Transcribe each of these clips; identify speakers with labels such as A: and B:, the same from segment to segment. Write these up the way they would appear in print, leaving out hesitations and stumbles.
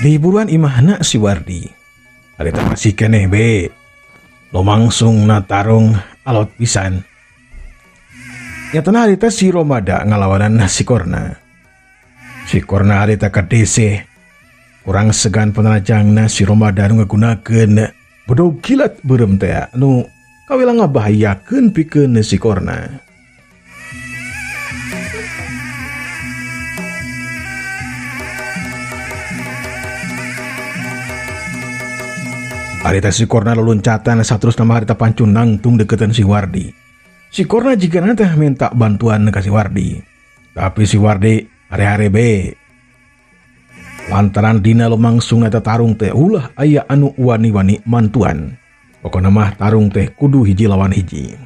A: Di buruan imahna si Wardi. Harita masih keneh be. Lumangsung na tarung alot pisan. Nyatana harita si Romada ngalawanan si Korna. Si Korna harita kadese. Kurang segan panarajangna si Romada nu ngagunakeun bedog kilat beureum teh nu kawila ngabahayakeun pikeun si Korna. Harita si Korna luluncatan saterusna mah harita pancun nangtung deketan si Wardi. Si Korna jigana teh minta bantuan ka si Wardi. Tapi si Wardi hare-hare be. Lantaran dina lumangsung eta tarung teh ulah aya anu wani-wani mantuan. Pokona mah tarung teh kudu hiji lawan hiji.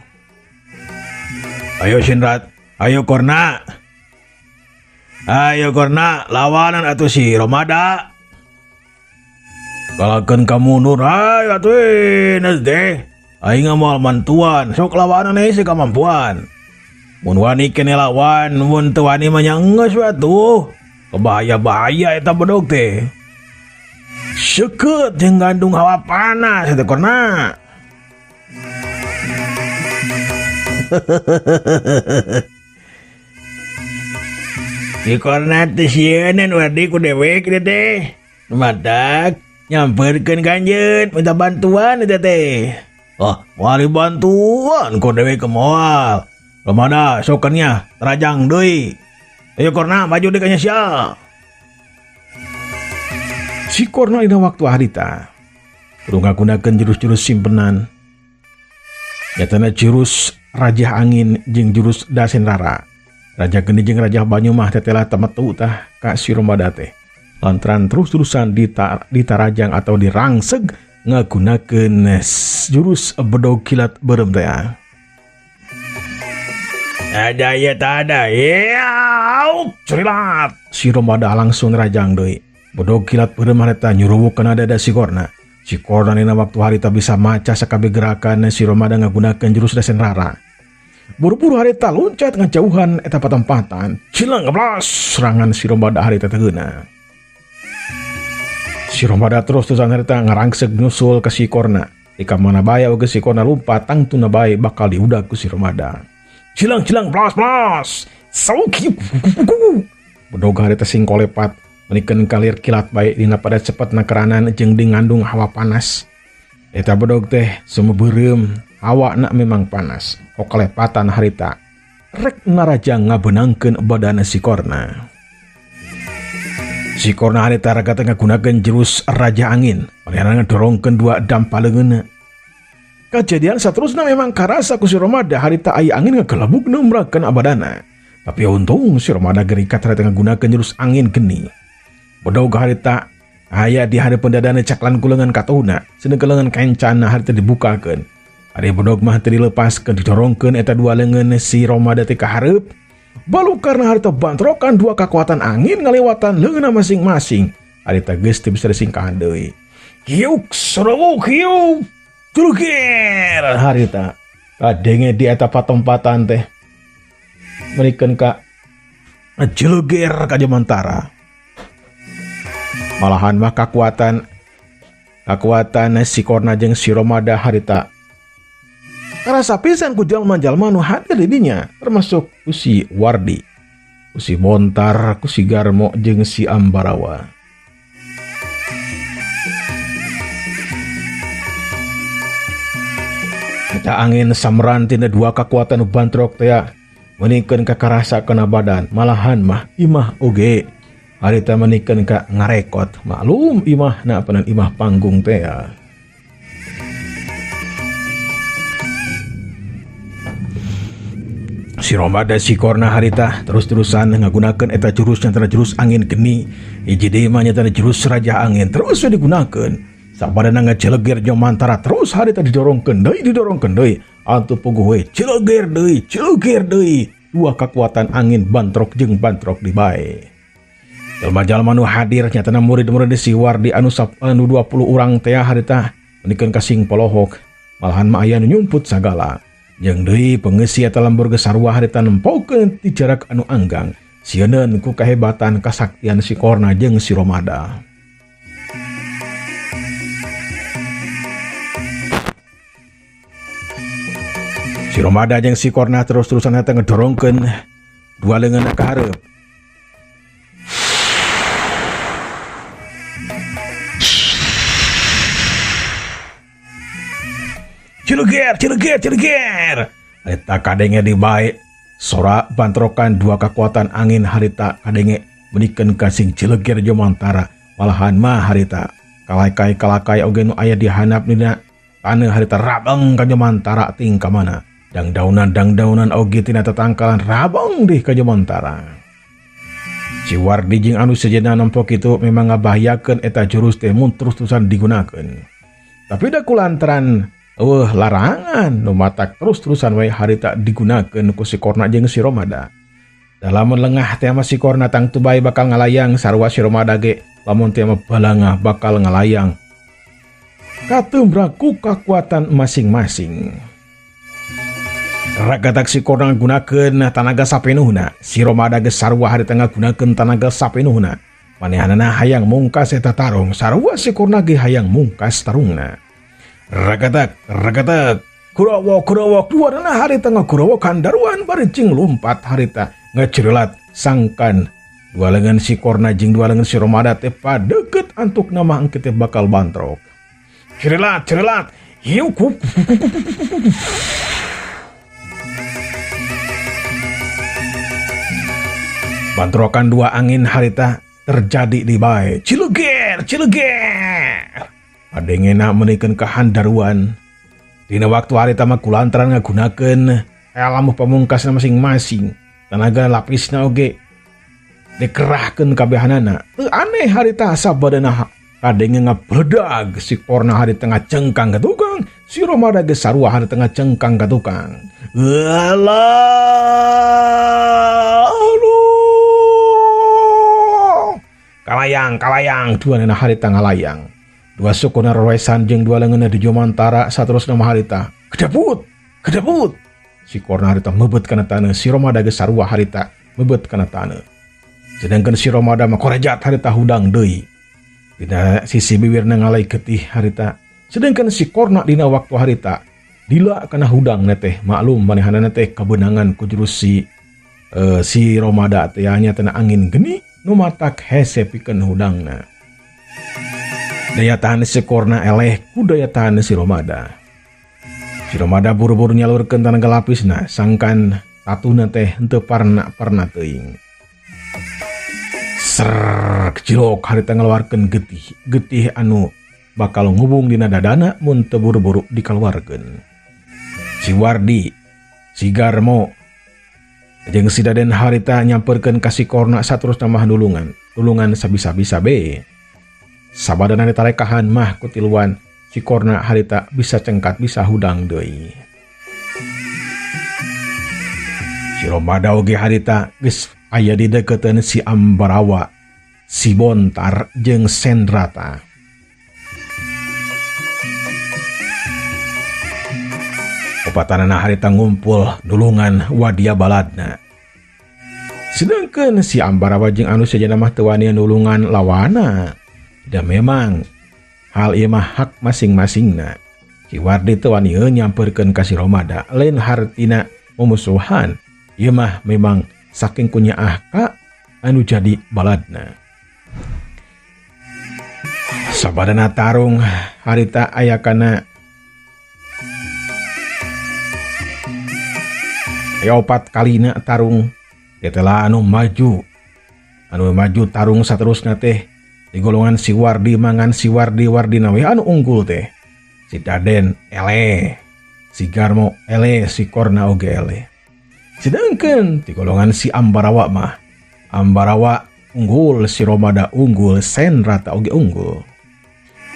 A: Ayo Shinrat, ayo Korna. Ayo Korna, lawanan atuh si Romada. Kalakeun kamu nur, ayo atuh nes deh. Aing moal mantuan, sok lawanan eh si kamampuan. Mun wani kene lawan, mun teu wani mah nya geus we atuh. Kebahaya-bahaya eta bedog teh. Seukeut jeung gandung hawa panas eta Korna. Si Korna teh sieunan wardi ku dewek ieu teh. Matak nyamperkeun ka anjeun minta bantuan eta teh. Oh, moal dibantuan ku dewek moal. Romada sokeun nya terajang deui. Ayo Korna maju deui ka nya sia. Si Korna dina waktu harita kudu ngagunakeun jurus-jurus simpenan. Nyatana jurus Raja Angin jeung jurus Dasen Rara. Raja Geni jeung Raja Banyu mah tetela temetu tah ka si Romada teh. Lantaran terus-terusan ditarajang atau dirangseg ngagunakeun jurus bedog kilat beureum teh. Ada ya tak ada. Ya, cerilat. Si Romada langsung rajang deui. Bedog kilat beureum harita nyuruwuk kana dada si Korna. Si Korna dina waktu harita bisa maca sakabeh gerakan si Romada ngagunakeun jurus Dasen Rara. Buru-buru harita loncat ngajauhan eta patempatan. Cilang ngeblas serangan si Romada harita tegeuna. Si Romada terus-terusan harita ngarangseg nyusul ke si Korna. Di kamana bae oge si Korna lumpat tangtuna bae bakal diudag ku si Romada. Cilang-cilang blas-blas. Sauki. Bedog harita sing kolepat menikeun kalir kilat bae dina pada cepet nakeranan jeung dingandung hawa panas. Eta bedog teh sumebeureum hawa na memang panas. Kokolepatan harita rek naraja ngabenangkeun badan si Korna. Si Korna harita raga teh ngagunakeun jurus Raja Angin, manehna ngedorongkeun dua dampaleungeunna. Kejadian saterusna memang karasa ku si Romada harita aya angin ngagelebug numrakeun abadana. Tapi untung si Romada gerikat harita ngagunakeun jurus angin geni. Bedog harita aya di hareupeun dadana caklan ku leungeun katuhna, sedengkeun leungeun kencana harita dibukakeun. Ari bedog mah teu dilepaskeun, didorongkeun eta dua leungeun si Romada teh ka hareup. Balukarna harita bantrokan dua kekuatan angin ngalewatan leungeunna masing-masing. Harita geus teu bisa disingkahan deui. Kiuk sorowok kiuk. Jurugir harita. Kadenge di eta patempatan teh. Merikeun ka jeleger ka Jamantara. Malahan mah kakuatan si Korna jeung si Romada harita. Karasa pisan ku jalma-jalma nu hadir di dinya, termasuk ku si Wardi, ku si Bontar, ku si Garmo jeung si Ambarawa. Eta angin samran tina dua kekuatan bantrok teh menikeun ka karasa kana badan, malahan mah imah oge harita menikeun ka ngarekot. Maklum imah na panan imah panggung teh. Si Romada si Korna harita terus-terusan ngagunakeun eta jurus nyatana jurus angin geni, hiji deui mah nyatana jurus raja angin terus we digunakeun. Sabadana ngajeleger Jomantara terus harita didorongkeun deui, didorongkeun deui, atuh puguh we jeleger deui, jeleger deui. Dua kekuatan angin bantrok jeung bantrok di bae. Jalma-jalma nu hadir nyatana murid-murid si Wardi anu 20 urang teh harita Menikeun kasing polohok malahan mah aya nu nyumput sagala. Jeung deui pengeusi eta lembur geus sarua harita nempokeun ti jarak anu anggang. Sieuneun ku kahebatan kasaktian si Korna jeung si Romada. Si Romada jeung si Korna terus-terusan eta ngedorongkeun dua leungeun ka hareup. Cileger, cileger, cileger. Eta kadenge di bae sora bantrokan dua kekuatan angin harita kadenge menikeun kasing cileger jomantara malahan mah harita kalakai-kalakai oge nu aya di handap dina taneuh harita rabeng ka jomantara ting ka mana. Dangdaunan-dangdaunan oge tina tetangkalan rabeng dih ka jomantara. Si Wardi jeung anu sejenna nempo kitu memang ngabahayakeun eta jurus teh mun terus-terusan digunakeun. Tapi da kulantaran eueuh larangan nu matak terus-terusan we harita digunakeun ku si Korna jeung si Romada. Da lamun lengah teh mah si Korna tangtu bae bakal ngalayang sarua si Romada ge lamun teh mah balangah bakal ngalayang. Katumrah ku kakuatan masing-masing. Ragatak si Korna gunakeun tanaga sapenuhna, si Romada geus sarua harita ngagunakeun tanaga sapenuhna. Manehanana hayang mungkas eta tarung, sarua si Korna ge hayang mungkas tarungna. Ragatak, ragatak, kurawa, kurawa, keluarna harita ngakurawa kandaruan bari cing lumpat harita ngecerelat sangkan dua lengan si Korna jeung dua lengan si Romada teh padeukeut antukna mah engke teh bakal bantrok. Cerelat, cerelat, hiu ku. Bantrokan dua angin harita terjadi di bae. Cileger, cileger. Adengena menikeun kahandaruan. Dina waktu harita mah kulantaran ngagunakeun elamuh pamungkasna masing-masing. Tanaga lapisna oge dikerahkeun kabehanana. Teu aneh harita sabadana kadenge ngabledag si Korna harita ngacengkang ka tukang, si Romada geus sarua harita ngacengkang ka tukang. Alah, aduh. Kalayang, kalayang, dua nena harita ngalayang. Dua sukuna roesan jeung dua leungeunna di jomantara saterusna mah harita. Kedebut, kedebut. Si Korna harita mebet kana taneuh, si Romada geus sarua harita mebet kana taneuh. Sedangkan si Romada mah korejat harita hudang deui. Dina sisi bibirna ngalai getih harita. Sedangkan si Korna dina waktu harita dila kana hudangna teh, maklum manehanana teh kabeunangan ku jurus si Romada teh nya teh angin geni nu matak hese pikeun hudangna. Daya tahan si Korna eleh ku daya tahan si Romada. Si Romada buru-buru nyalurkeun tanaga lapisna sangkan tatuna teh henteu parna-parna teuing. Ser kecilok harita ngaluarkeun getih, getih anu bakal ngubung dina dadana mun teu buru-buru dikaluarkeun. Si Wardi, si Garmo jeung si Daden harita nyamperkeun ka si Korna saterusna mah nulungan, nulungan sabisa-bisa be. Sabadana ditarekahan mah kutiluan si Korna harita bisa cengkat bisa hudang deui. Si Romada oge harita geus aya di deukeuteun si Ambarawa, si Bontar jeung Sendrata. Opatanana harita ngumpul nulungan wadia baladna. Sedangkan si Ambarawa jeung anu sejenna mah teu wani nulungan lawana. Dan memang hal ieu mah hak masing-masingna. Si Wardi teu wani nyamperkeun ka si Romada, lain hartina mumusuhan. Ieu mah memang saking kunyaah ka anu jadi baladna. Sabadana tarung harita aya kana aya opat kalina tarung tetela anu maju tarung saterusna teh di golongan si Wardi mangan si Wardi Wardina we anu unggul teh si Daden eleh, si Garmo eleh, si Korna oge eleh. Sedangkan di golongan si Ambarawa mah Ambarawa unggul, si Romada unggul, Senrata oge unggul.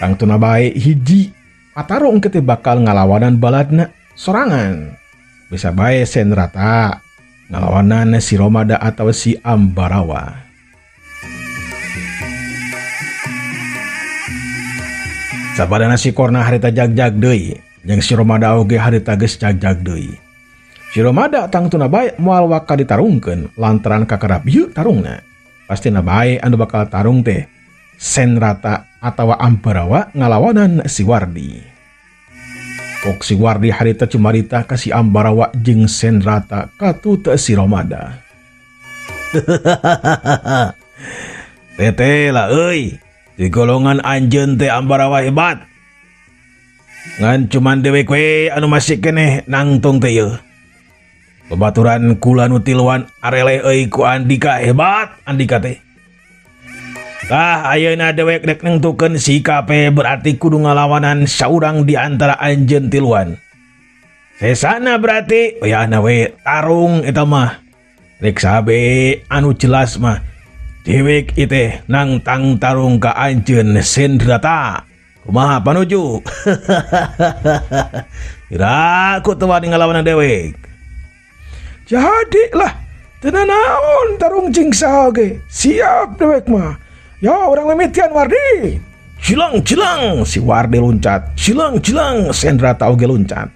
A: Tangtuna bae hiji patarung engke teh bakal ngalawanan baladna sorangan. Bisa bae Senrata ngalawanan si Romada atau si Ambarawa. Sabadana si Korna harita jag-jag deui, jeung si Romada oge harita geus jag-jag deui. Si Romada tangtuna bae moal waka ditarungkeun lantaran kakarap ieu tarungna. Pastina bae anu bakal tarung teh Senrata atawa Ambarawa ngalawanan si Wardi. Kok si Wardi harita cumarita ka si Ambarawa jeung Senrata katut si Romada. Tete lah euy, di golongan anjeun teh Ambarawa hebat. Ngan cuman dewek we anu masih keneh nangtung teh yeuh. Babaturan kula nu tiluan arele euy ku Andika hebat Andika teh. Tah ayeuna dewek dek nengtukeun sikape berarti kudu ngalawanan saurang di antara anjeun tiluan. Sesana berarti oyana we tarung eta mah. Rek sabe anu jelas mah dewek iteh nangtang tarung ka anjeun Sendrata. Kumaha panuju? Ira ku teu wani ngalawanan dewek.
B: Jadi lah teu naon tarung jeung saha ge. Siap dewek mah. Ya orang mimitian Wardi.
A: Cilang cilang si Wardi loncat. Cilang cilang Sendrata oge loncat.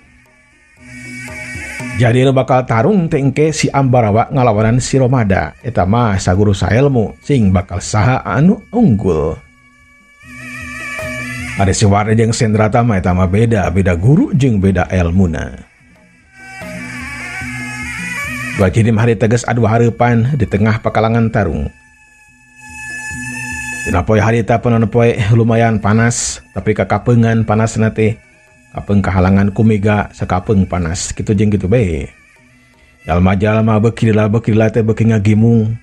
A: Jadi nu bakal tarung tengke si Ambarawa ngalawanan si Romada. Eta mah saguru saelmu sing bakal saha anu unggul. Ada si Wardi jeung Sendrata mah eta mah beda, beda guru jeung beda elmuna. Dua jirim hari tegas adu hareupan di tengah pakalangan tarung. Dina poe harita penon poe lumayan panas, tapi kakapeungan panasna teh kapeung kahalangan ku mega sakapeung panas kitu jeung kitu bae. Jalma-jalma beuki lila teh beuki ngagimung,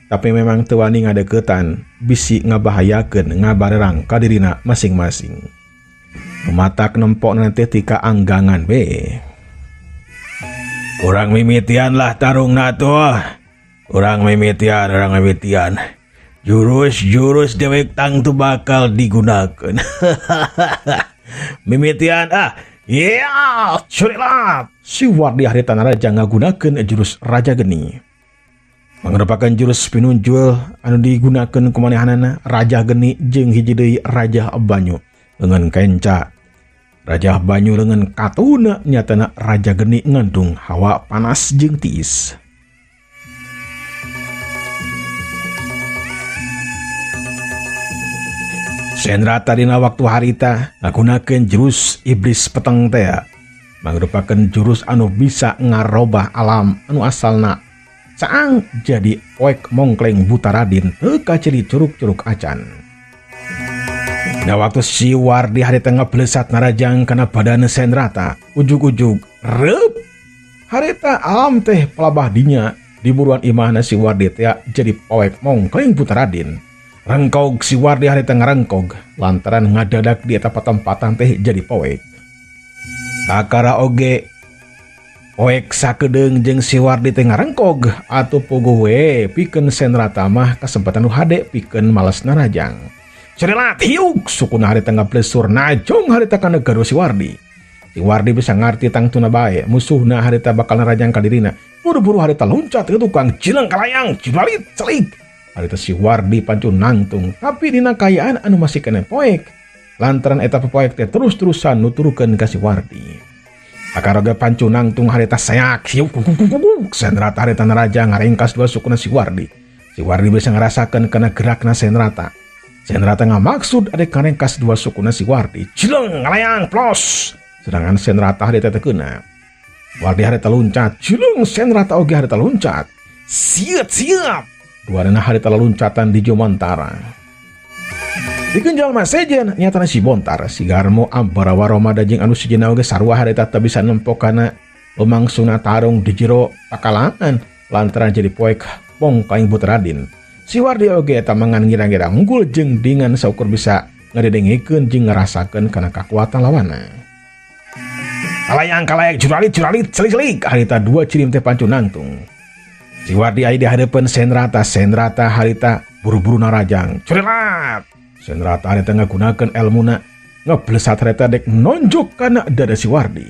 A: tapi memang teu wani ngadeukeutan bisi ngabahayakeun ngabarerang ka dirina masing-masing. Matak nempokna teh tika anggangan bae. Urang mimitian lah tarungna tuh. Urang mimitian. Jurus-jurus dewek tangtu bakal digunakan. Mimitian ah, yeah, curilat. Si Wardi harita naraja ngagunakeun jurus Raja Geni. Mangrupakeun jurus pinunjul anu digunakeun ku manehanana Raja Geni jeung hiji deui Raja Banyu leungeun kenca. Raja Banyu leungeun katuna nyatana Raja Geni ngandung hawa panas jeung tiis. Senrata dina waktu harita ngagunakeun jurus iblis peteng teh mangrupakeun jurus anu bisa ngarobah alam anu asalna caang jadi poek mongkleng buta radin teu kaciri curug-curug acan. Dina waktu si Wardi harita ngablesat narajang kana badan Senrata ujug-ujug reup harita alam teh pelabah dinya di buruan imahna si Wardi teh jadi poek mongkleng buta radin. Rengkog si Wardi harita ngarengkog lantaran ngadadak di eta patempatan teh jadi poek. Kakara oge poek sakedeung jeung si Wardi teh ngarengkog atuh puguh we pikeun Senrata mah kasempatan nu hade pikeun males narajang. Cerilat hiuk sukuna harita ngablesur najong harita kana gaduh si Wardi. Si Wardi bisa ngarti tangtuna bae musuhna harita bakal narajang ka dirina. Buru-buru harita loncat ke tukang cileng kalayang cibalit celik. Harita si Wardi pancun nangtung tapi dina kayaan anu masih kena poek lantaran eta poek teh terus-terusan nuturukeun ka si Wardi. Akaroga pancun nangtung harita seak siuk Senrata harita naraja ngaringkas dua sukuna si Wardi. Si Wardi bisa ngerasakeun kana gerakna Senrata. Senrata ngamaksud ada ngaringkas dua sukuna si Wardi. Cileng ngalayang plos. Sedangkan Senrata harita teu keuna. Wardi harita loncat, cileng Senrata oge harita loncat. Siap siap. Duanana harita loncatan di Jomantara. Dikenjal mah sejen nyatana si Bontar, si Garmo, Ambarawa, Romada jeung anu sijina oge sarua harita teu bisa nempok kana lumangsungna tarung di jero pakalangan lantaran jadi poek pongkaing Buta Radin. Si Wardi oge eta mangan ngira-ngira unggul jeung dingan saukur bisa ngadedengikeun jeung ngarasakeun kana kakuatan lawanna. Kalayang kalayak juralit juralit celik-celik harita dua cirim teh pancun nangtung. Si Wardi aya di hareupeun Senrata, Senrata harita buru-buru narajang. Curilat. Senrata harita ngagunakeun elmuna ngeblesat harita dek nonjok kana dada si Wardi.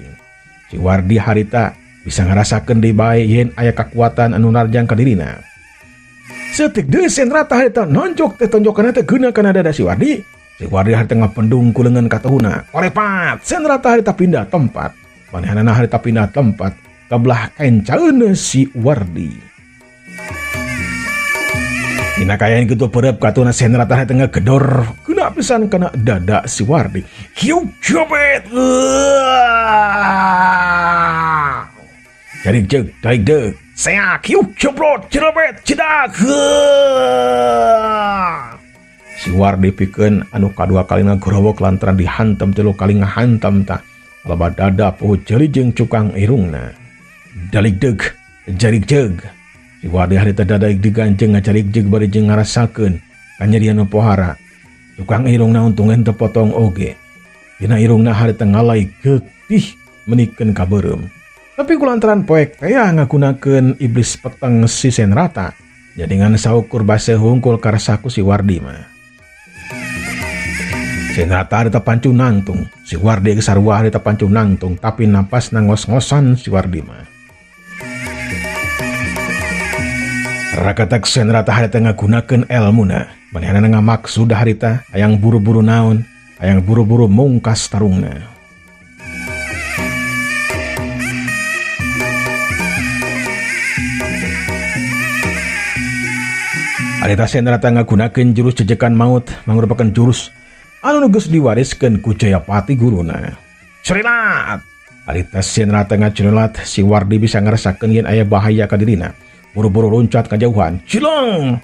A: Si Wardi harita bisa ngarasakeun deui bae yen aya kakuatan anu narajang ka dirina. Setik deui Senrata harita nonjok teh tonjokanna teh geuna kana dada si Wardi. Si Wardi harita ngapendung ku leungeun katuhuna. Kolepat, Senrata harita pindah tempat. Manehanana harita pindah tempat ka belah kencaeun si Wardi. Dina kaayaan kitu perep katuhna Senrata harita ngagedor kena pisan kana dada si Wardi. Hiu jobet. Jarik jeug, daik deug. Seak hiu jebrot, jerebet, jedak. Si Wardi pikeun anu kadua kalina gorowok lantaran dihantam 3 kali ngahantam ta. Loba dada puhu jeli jeung cukang irungna. Dalik deug, jarik jeug. Si Wardi harita dada diganjeng ngajarik jeug bari jeung ngarasakeun kanyerian nu pohara. Cukang irungna untung henteu potong oge. Dina irungna harita ngalai getih menikeun ka beureum. Tapi kulantaran poek teh ngagunakeun iblis peteng si Senrata. Jadi ngan saukur baseuh hungkul karasaku si Wardi mah. Senrata harita pancu nangtung, si Wardi geus sarua harita pancu nangtung, tapi napasna ngos-ngosan si Wardi mah. Rakatak Senrata harita ngagunakeun elmuna, manehna ngamaksud harita hayang buru-buru naon, hayang buru-buru mungkas tarungna. Harita Senrata ngagunakeun jurus jejekan maut, mangrupakeun jurus anu geus diwariskeun ku Jayapati guruna. Cerilat! Harita Senrata ngacerilat, si Wardi bisa ngerasakeun yen aya bahaya ka dirina. Buru-buru loncat kajauhan. Cilong!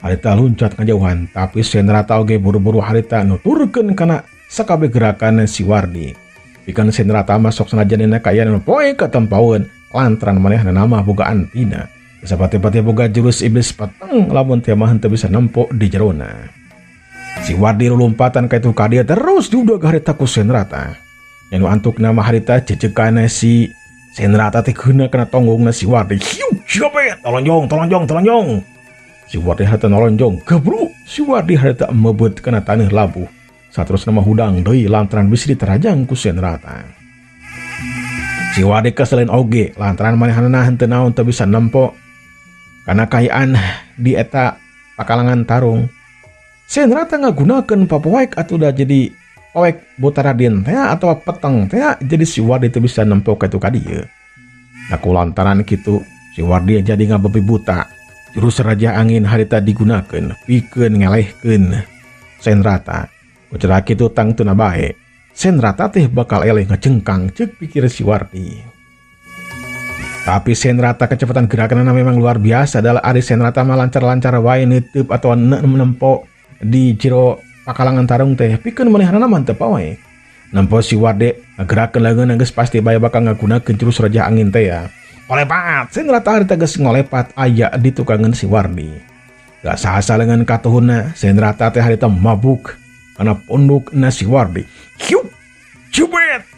A: Harita loncat kajauhan, tapi Senrata oge buru-buru harita nuturkeun kana sakabeh gerakan si Wardi. Pikeun Senrata mah sok sanajan dina kaayaan anu poe katempaeun lantaran manehna mah boga antina. Sapati-pati boga jurus iblis peteng lamun teh mah henteu bisa nempo di jerona. Si Wardi lompatan ka itu ka dieu terus diudag harita ku Senrata. Anu antukna mah harita jejekana si Senrata teh keuna kana tonggongna si Wardi. Hiu jobet, tolonjong, tolonjong, tolonjong. Si Wardi harita nolonjong, gebruk. Si Wardi harita mebet kana taneuh labuh. Saterusna mah hudang deui lantaran bisi diterajang ku Senrata. Si Wardi keselen oge lantaran manehanna henteu naon teu bisa nempo kana kaayaan di eta pakalangan tarung. Senrata ngagunakeun papoek atuh da jadi poek butaradin teh atau peteng teh jadi si Wardi teu bisa nempo ka itu ka dieu. Nah kulantaran kitu si Wardi jadi ngabebi buta. Jurus raja angin harita digunakeun pikeun ngelehkeun Senrata. Ucara kitu tangtuna bae. Senrata teh bakal eleh ngecengkang ceuk pikir si Wardi. Tapi Senrata kecepatan gerakanna memang luar biasa. Dalam ari Senrata mah lancar-lancar wae neuteub atau nempo di jero pakalangan tarung teh pikeun manehna mah teu pawe. Nempo si Wardi ngagerakeun leungeun geus pasti bae bakal ngagunakeun jurus raja angin teh ya. Ngolepat, Senrata harita geus ngolepat aya di tukangeun si Wardi. Gak sahasa leungeun katuhunna Senrata teh harita mabuk kana pondokna si Wardi. Hiu, jubet.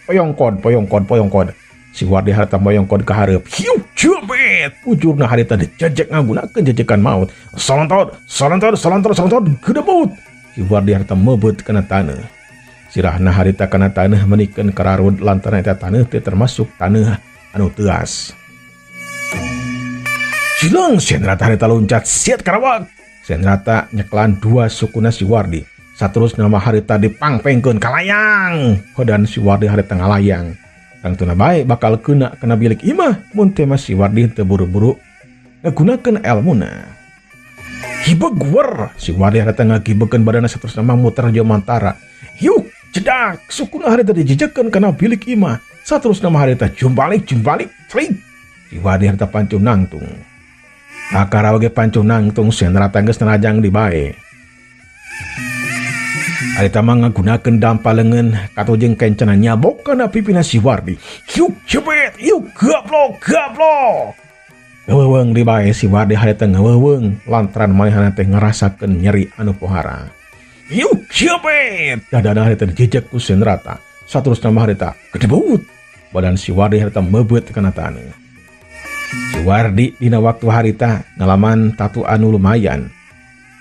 A: Poyongkod, poyongkod, poyongkod. Si Wardi harita moyongkod ka hareup. Hiu, jubet. Ujurna harita dijejek ngagunakeun jejekan maut. Solontot, solontot, solontot, solontot, gedebut. Si Wardi harita mebet kana taneuh. Sirahna harita kana taneuh menikeun kararud lantaran eta taneuh teh termasuk taneuh anu teuas. Cileng Senrata harita loncat siat karawak. Senrata nyeklan 2 sukuna si Wardi. Saterusna mah harita dipangpengkeun kalayang. Hodan si Wardi harita ngalayang. Tangtuna bae bakal kena kana bilik imah mun teh mah si Wardi teu buru-buru ngagunakeun elmuna. Hibeg wer si Wardi harita ngagibekeun badanna saterusna mah muter jeung mantara. Hiuk jedak sukuna harita dijejekeun kana bilik imah. Saterusna mah harita jumbalik jumbalik cling. Si Wardi harita pancung nangtung. Akara oge pancung nangtung Senrata geus nerajang di bae. Harita mah ngagunakeun dampa leungeun katujeng kencana nyabok kana pipina si Wardi. Hiuk jebet, hiuk gaplok gaplok. Ngeuweung di bae si Wardi harita ngeuweung lantaran manehna teh ngarasakeun nyeri anu pohara. Hiuk jebet, dadana harita dijejek ku Senrata. Saterusna mah harita gedebut. Badan si Wardi harita mebet kana taneuh. Si Wardi dina waktu harita ngalaman tatu anu lumayan.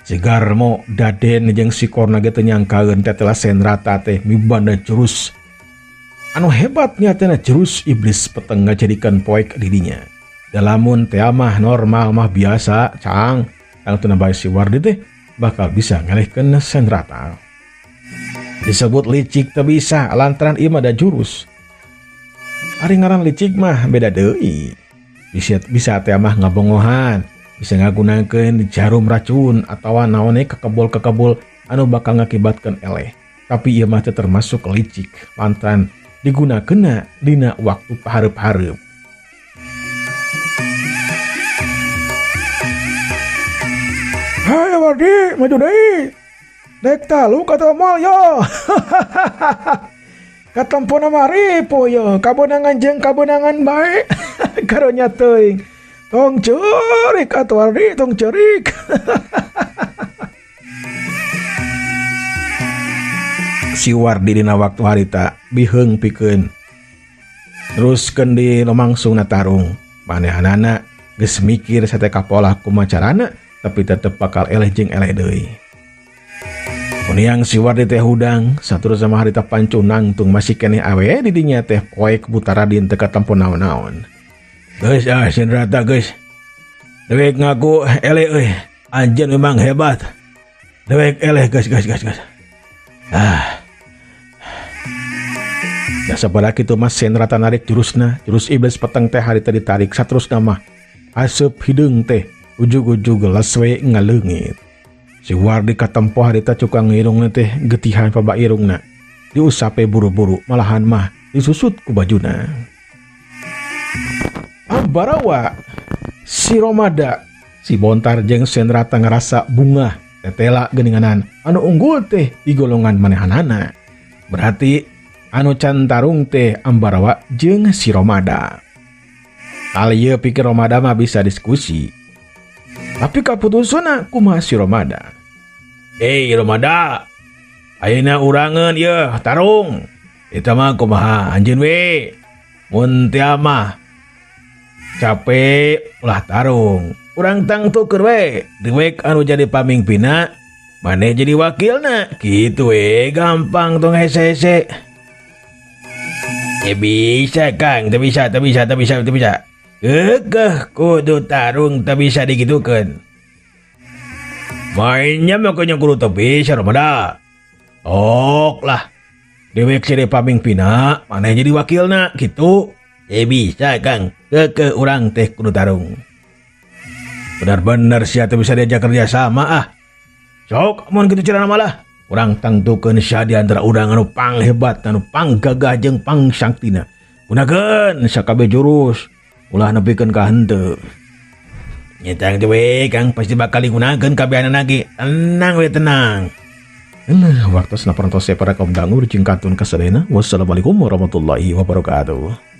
A: Si Garmo Daden jeung si Korna ge teu nyangkaeun teh telah Senrata teh mibanda jurus anu hebatnya teh jurus iblis peteng ngajadikeun poek di dinya. Dalamun teh mah normal mah biasa cang. Tangtuna bae si Wardi teh bakal bisa ngalihkeun Senrata. Disebut licik teu bisa lantaran ieu mah da jurus. Ari ngaran licik mah beda deui. Bisa teh mah ngabongohan, bisa ngagunakeun jarum racun atawa naon kekebul-kekebul anu bakal ngakibatkeun eleh. Tapi ieu mah teu termasuk licik lantaran digunakeunna dina waktu pahareup-hareup.
B: Hai Wardi, maju deui. Dek taluk atau moal yo. Katempona maripo yo, kabeunangan jeung kabeunangan bae. Karunya teuing. Tong ceurik atuh Wardi, tong ceurik.
A: Si Wardi dina waktu harita biheung pikeun. Teruskeun di lumangsungna tarung. Manehanana geus mikir sate kapolah kumaha carana, tapi tetep bakal eleh jeung eleh deui. Kuniang si Wardi teh hudang, saturus sama harita pancu nangtung masih keneh awe di dinya teh poek buta Radin teu katempo naon-naon. Geus ah Senrata geus. Dewek ngaku eleh euy, anjeun memang hebat. Dewek eleh geus geus geus geus. Ah. Ya sabaraha kitu mah Senrata narik jurusna, jurus iblis peteng teh harita ditarik saterusna mah aseup hideung teh ujug-ujug gelas we ngaleungit. Si Wardi katempo harita cukang irungna teh getihan paba irungna. Diusape buru-buru malahan mah disusut ku bajuna. Ambarawa si Romada si Bontar jeung Senrata ngerasa bungah tetela geuninganan anu unggul teh di golongan manehanana. Berarti anu can tarung teh Ambarawa jeung si Romada. Kali ieu pikir Romada mah bisa diskusi. Tapi kaputusanna kumaha si Romada? Hei Romada, ayeuna urangeun ieu tarung. Eta mah kumaha anjeun we? Mun teu mah capek ulah tarung. Urang tangtukeun we, dewek anu jadi pamingpinna, maneh jadi wakilna. Kitu we, gampang tong hese-hese. Bisa Kang, teu bisa, teu bisa, teu bisa, teu bisa. Keukeuh kudu tarung teu bisa digitukeun. Mainnya makanya kudu teu bisa Romada. Ok lah. Dewek jadi pamingpinna, maneh jadi wakilna kitu. Bisa Kang, keukeuh urang teh kudu tarung. Benar-benar sia teu bisa diajak kerja sama ah. Sok mun kitu carana malah. Urang tangtukeun sia di antara urang anu panghebat, anu panggagah jeung pangsaktina. Gunakeun sakabeh jurus. Ulah nepikeun ka henteu. Nyetang teh we Kang pasti bakal digunakeun kabehanana ge. Tenang we tenang. Nah, waktu parantos para kaum dangur jeung katun kasadayana. Wassalamualaikum warahmatullahi wabarakatuh.